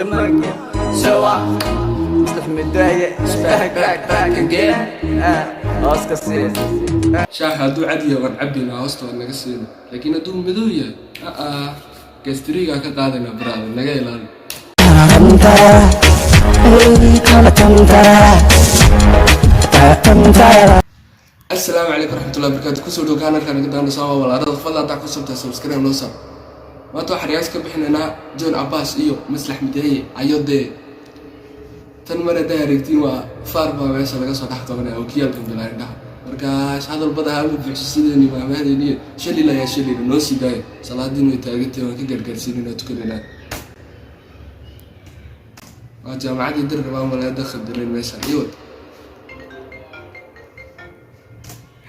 So I Mideeye is back, back, back again. Oscar says. Shaaxa hadduu cad yahay waan cabbaynaa, hoosta waa naga siina, laakiin hadduu madow yahay, aa gastriga ka qaadaynaa. Baraada naga ilaali. Asalaamu calaykum waraxmatullahi wabarakaatu. Kusoo dhow kanalka naga daana sama walaarada. Fadlan hadaa ku subtaa subscribe noo saar. Maanta waxaan riyaas ka bixinaynaa John Abbas iyo Maslax Mideeye. Ayodee tan mar haddaa aragtiin, waa faar baa meesha laga soo dhex qabanaya oo kiyaalkan bilaa indhaha. Markaas hadal bada hama buuxso sideeni maamahadeeniyo shalila ayaa shalila noo sii daaya. Salaadiin way taagantahay, waan ka gargaarsiinayna, tukanaynaa. Waa jaamacaddii dir rabaa malaya khadirin meesha iyo wad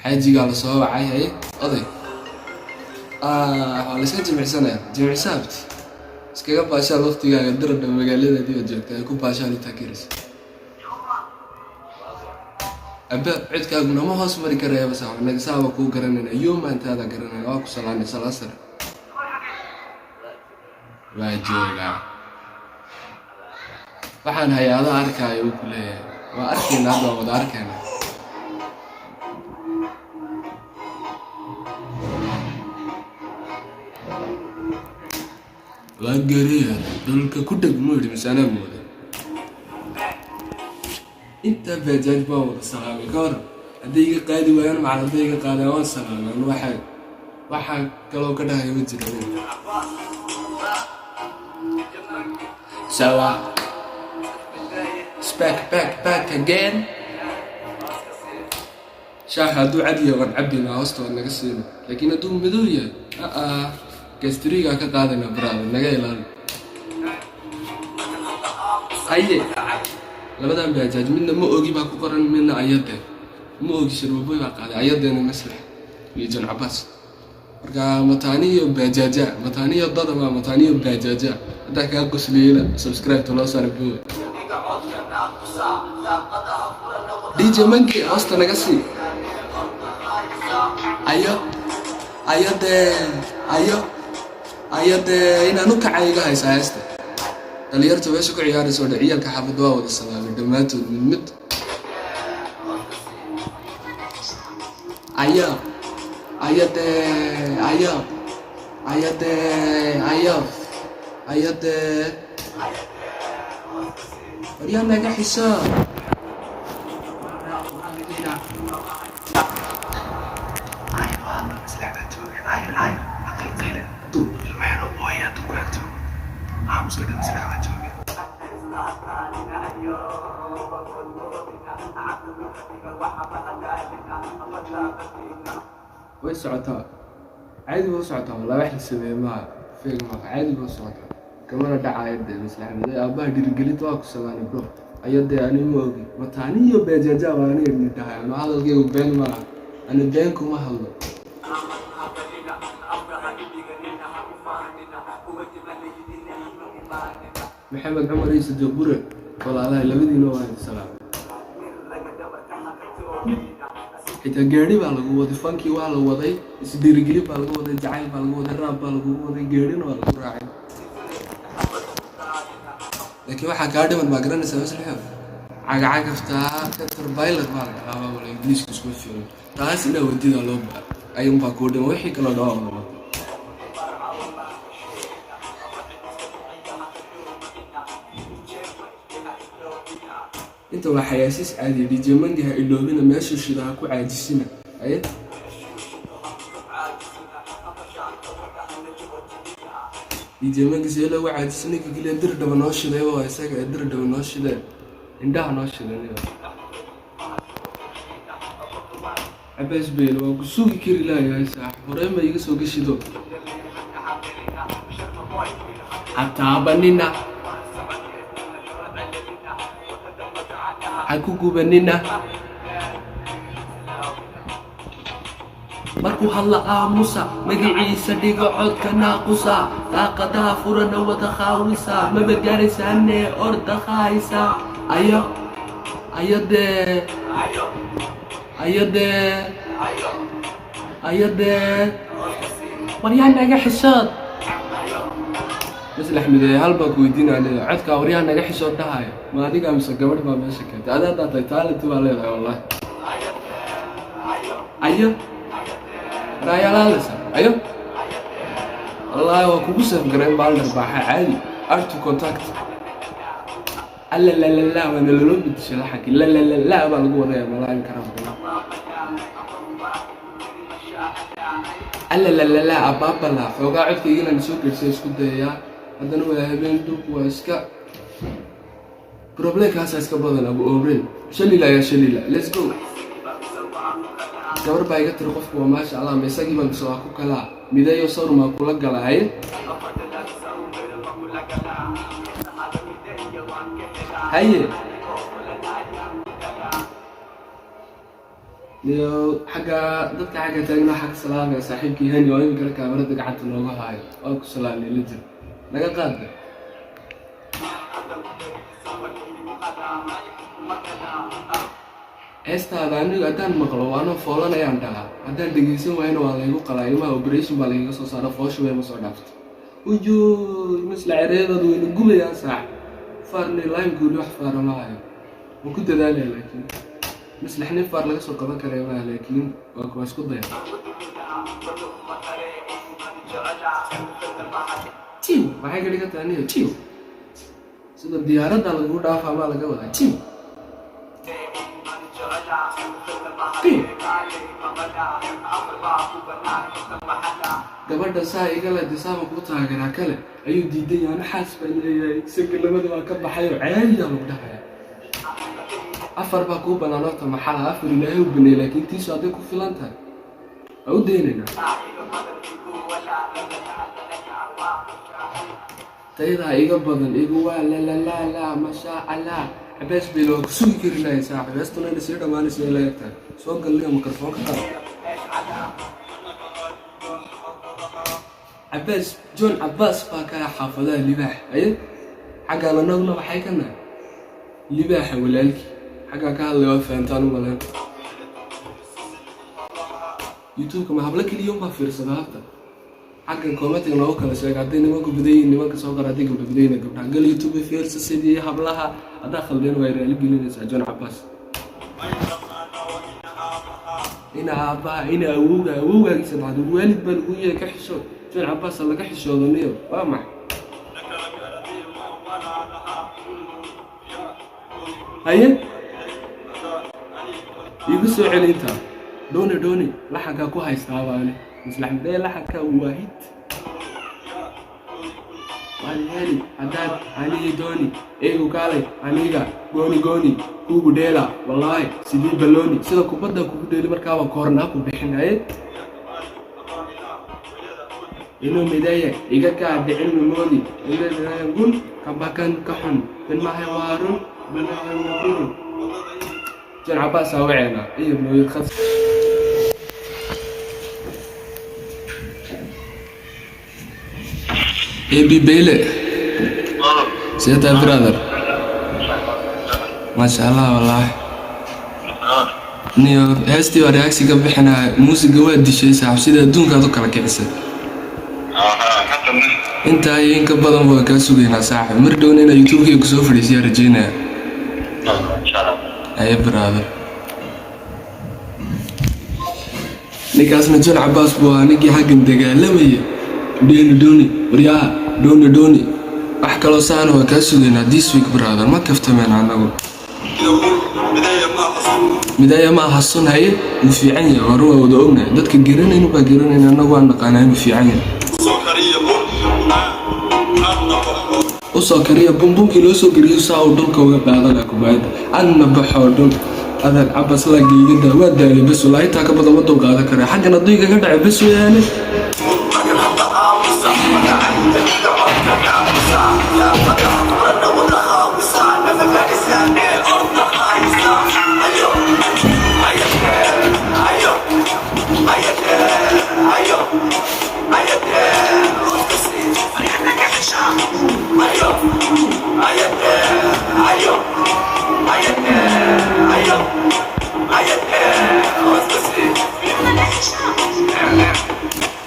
xaajigaa la soo wacay. Haye oday, waa la iska jimicsanaya. Jimicsaabti iskaga baashaal waqtigaaga diradha magaaladaadii baad joogtaa ay ku baashaal intaa karaysa. Abaab codkaagu nama hoos mari karaya, bas naga saaba kuu garanayna, yuumaantaada garanayna. Waa ku salaanay, salaan sare. Waa joogaa, waxaan hayaadaha arkaayo uu ku leeyahay. Waa arkayna, hadda waan wada arkayna. Waa gareer dhulka ku dheg muu yidhi, mise anaa mooda? Intaa baajaaj baan wada salaamay. Ka hor hadday iga qaadi waayaan macal, hadday iga qaadaan, waan salaamay. Anu waxaa kaloo ka dhahaya ma jiro. So it's back, back, back again. Shaaxa hadduu cad yahay waan cabbaynaa, hoosta waa naga siina, laakiin hadduu madow yahay, aa gastriga ka qaadaynaa. Baraada naga ilaali. Haye labadan baajaaj, midna ma ogi baa ku qoran, midna ayade ma ogi sharbaboy baa qaaday. Ayadeena Maslax iyo John Cabaas. Marka mataaniyo baajaaja, mataaniyo dadama, mataaniyo baajaaja. Haddaa kaa qosliyeyna, subscribe to loo saara bowe. DJ Manki hoosta naga sii. Ayo ayadee, ayo ayadee, inaan u kacay iga haysaa heesta. Dhalinyarta meesha ku ciyaaraysa oo dhan, ciyaalka xaafadda waa wada salaamay dhammaantood mid mid. Ayo ayadee, ayo ayadee, ayo ayadee, waryaa naga xiso. Way socotaa, caadi ba u socotaa. Walaa wax la sameeye maaha, feeg maaha, caadi ba u socotaa. Kamana dhacaayo dee maslaxmada aabbaha dhiirigelinta. Waa ku salaanay bro. Ayadee ani ma ogi mataaniyo beejaaja baa aniga idin dhahay. Anu hadalkaygu been maaha, ani been kuma hadlo. Maxamed Cumar iyo Sadiiq Bure, walaalahay, labadiina waa idin salaamay. Xitaa gaari baa lagu waday, fankii waa la waday, isdhiirigelin baa lagu waday, jacayl baa lagu waday, raab baa lagu waday, gaarina waa lagu raacay. Laakiin waxaa kaa dhiman baa garanaysaa maslixo cagacagaftaa caterpillar baa la dhahaa wala Ingiliiska iskuma fiicno. Taas inaa wadida loo baa ayuunbaa kuu dhiman, wixii kaloo dhan waa wada wada. Inta waa xayaasiis caadiya. DJ Mangi ha iloobina, meesha shida ha ku caajisina. Aye DJ Mangi see loogu caajisa? Ninka keliya dir dhaba noo shiday waa isaga ee dir dhaba noo shidee, indhaha noo shiday. Cabaas Beyl waa ku sugi kari laayahay saaxib, horey ma iga soo gashido. Ha taabanina, ha ku gubanina. Markuu hadla aamusa, magaciisa dhigo codka naaqusa, daaqadaha furana wada khaawisa, maba gaaraysaane orda khaaysa. Ayo ayadee, ayadee, ayadee, waryaa naga xisood. Maslax Mideeye, hal baa ku weydiinaya. Codka waryaha naga xishood dhahaya, ma adiga mise gabadh baa meesha keentay? Ada haddaa tahay, talent baa leedahay wallahi. Ayo raayaa la hadlaysa. Ayo wallaahi waa kugu save gareyn baa la dharbaaxa caadi. Add to contact. Alla la la la, waana laloo bedeshay laxankii. La la la la baa lagu wadaya malaayin karaa. Alla la la la, abaabala xoogaa codkayga inaan soo gersay isku dayayaa. Haddana waa habeen, dhulku waa iska problemkaasa iska badan. Abu Obrel shalila ayaa shalila. Let's go. Gabar baa iga tiri qofku waa maasha Allah, ma isagii baan mise waa ku kalaa? Mideeyo sawir maa kula gala? Haye haye, iyo xagga dadka xagga taagna waxaa ka salaamaya saaxiibkii Hani oo iminkana kaamarada gacanta nooga haayo. Waa ku salaamay, la jir naga qaadda. Heestaada anigu haddaan maqlo waana foolanayaan dhahaa, haddaan dhegeysan waayana waa laygu qalaa ilmaha, operation baa lagaga soo saara, foosha wayma soo dhaafto. Ujoy masla cereedadu wayna gubayaan saax faarni laimkoodi wax faara ma hayo. Waan ku dadaalaya, laakiin maslax nin faar laga soo qaban karaya maaha, laakiin waa isku daya. Jiw maxay ka dhigan tahay aniga? Jiw sida diyaaradda lagu dhaafaa maa laga wadaa? Jiw jiw. Gabadha saa igala disaaba kuu taageeraa kale ayuu diidan yahay. Ana xaas baan leeyahay, isaga labada waa ka baxayo, caadiyaa lagu dhahaya. Afar baa kuu banaan horta, maxaa afar Ilaahay u baneeyey, laakiin tiisu hadday ku filan tahay waa u daynaynaa. Tayadaa iga badan igu waa la la la la, masha Allah. Cabaas bayla waa ku sugi kari lahay saaxib. Heestuna ina sii dhammaanaysa ila egtahay. Soo galliyo mikrofoonka qaba. Cabaas John Cabaas baa ka xaafadaha libaax. Aye xaggaan annaguna waxay ka nahay libaaxa walaalkii xaggaa ka hadlay. Waa fahantaan u malayn. YouTube-ka ma hablo keliya unbaa fiirsada horta? Xaggan commentiga noogu kala sheega hadday nimanku badan yihiin, nimanka soo qora, hadday gabdho badan yihiin, gabdhaha. Gal YouTube fiirsa sidii hablaha. Haddaa khaldeen waa raali gelinaysaa. John Cabaas ina aabbaha ina awowga awowgaagiisa dhacdo waalid baa lagu yahay, ka xisho. John Cabaas laga xishoodo niyo waa maxay? Haye igu soo celi intaa. Dhooni dhooni laxankaa ku haystaaba ani maslax midee laxanka waa hit. Waan heli haddaad anigi dooni eegu kaalay aniga gooni gooni kugu dheela wallaahi sidii balooni sida kubadda kugu dheeli markaaba koornaa ku bixin. Haye inuu mideeye iga kaa dhicin mamoodi gun kabakan ka xun bilmahay waa run bilmahay waa run. John Cabaas aa waceena iyo mooyid khas. AB Bayle, see tahay brother? Maasha Allah wallaahi. Niyo heestii waa reaction ka bixinaya, muusiga waa dishay saaxib, sida adduunkaad u kala kicisay. Intaa iyo in ka badan waa kaa sugaynaa saaxib. Mar dhowna inaa YouTube-kayga kusoo fadhiisiyaa rajeynaya. Aye brother, ninkaasna John Cabaas buu ahaa, ninkii xaggan dagaalamayay. Dhooni dhooni waryaha, dhooni dhooni. Wax kaloo saana waa kaa sugaynaa this week brother, ma kaftameen annagu. Mideeya ma aha sun. Haye wuu fiican yahay, hore waa wada ognahay, dadka garanaynu baa garanayna, annagu waan naqaanaa inuu fiican yahay. Usoo kariya bunbunkii loo soo geliyo saa uu dhulka uga qaadanaa kubaayadda adna baxoo dhul adeer Cabas la geygada waa daalay bes walaa, intaa ka badan ma dul qaadan kara. Xaggan hadduu igaga dhacay bes weeyaane.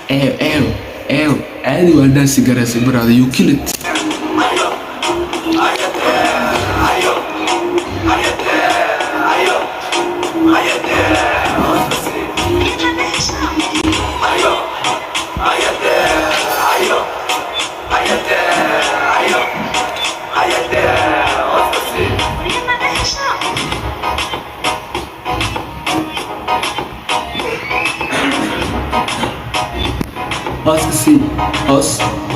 Eew eew eew, caadi waa dhaansi garaysay brother, you kill it. Hoos ka sii, hoos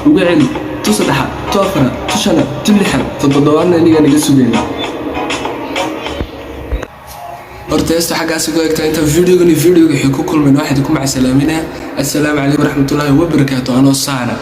uga celi, tu saddexaad, tu afaraad, tu shanaad, tu lixaad, tu toddobaadna inigaa naga sugayna. Horta heesta xaggaasi ku egtaa. Inta videogani videoga waxay ku kulmeen, waxaa idinku macasalaaminaa, assalaamu calaykum waraxmatullaahi wabarakaatu. Anoo saana.